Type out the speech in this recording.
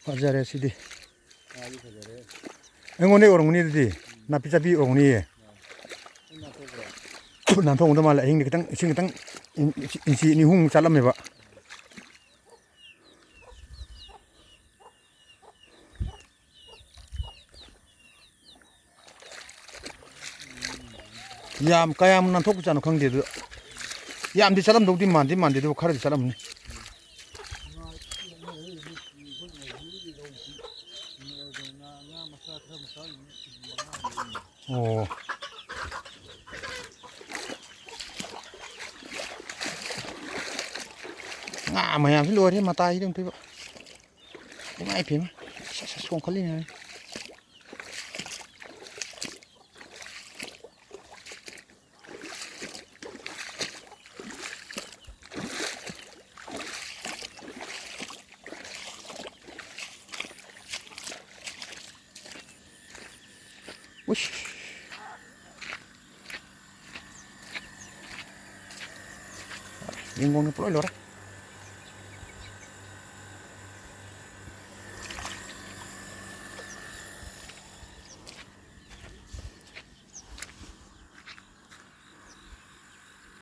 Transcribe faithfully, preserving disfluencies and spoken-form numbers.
ꯐꯖꯔꯦ ꯁꯤꯗꯤ꯫ ꯉꯥꯗꯤ ꯐꯖꯔꯦ꯫ ꯑꯩꯉꯣꯟꯗꯩ ꯑꯣꯏꯔꯝꯒꯅꯤ ꯑꯗꯨꯗꯤ꯫ ꯅꯥꯄꯤ ꯆꯥꯕꯤ ꯑꯣꯏꯔꯝꯒꯅꯤꯌꯦ꯫ ꯑꯩ ꯅꯥꯟꯊꯣꯛꯈ꯭ꯔꯦ꯫ ꯅꯥꯟꯊꯣꯛꯑꯝꯗꯧ ꯃꯥꯜꯂꯦ꯫ ꯑꯍꯤꯡꯗ ꯈꯤꯇꯪ ꯏꯁꯤꯡ ꯈꯤꯇꯪ ꯏꯟ-, ꯏꯟꯆꯤ ꯑꯅꯤ ꯑꯍꯨꯝꯃꯨꯛ ꯆꯠꯂꯝꯃꯦꯕ꯫ ꯌꯥꯝ, ꯀꯌꯥꯝ ꯅꯥꯟꯊꯣꯛꯄꯖꯥꯠꯅꯣ ꯈꯪꯗꯦ ꯑꯗꯨ꯫ ꯌꯥꯝꯗꯤ ꯆꯠꯂꯝꯗꯧꯗꯤ ꯃꯥꯟꯗꯤ ꯃꯥꯟꯗꯦ, ꯑꯗꯨꯕꯨ ꯈꯔꯗꯤ ꯆꯠꯂꯝꯅꯤ꯫ ꯑꯣ꯫ ꯉꯥ ꯃꯌꯥꯝꯁꯤ ꯂꯣꯏꯔꯦ, ꯃꯇꯥꯏꯁꯤꯗ ꯑꯃꯨꯛꯇꯣꯏꯕ꯫ ꯏꯃꯥꯏ ꯄꯦꯝꯃ꯫ ꯑꯁ, ꯑꯁ, ꯑꯁ, ꯆꯣꯡꯈꯠꯂꯤꯅꯦ꯫ ꯎꯁ꯫ ꯌꯦꯡꯒꯣꯟꯒ ꯄꯨꯂꯣꯏ ꯂꯣꯏꯔꯦ꯫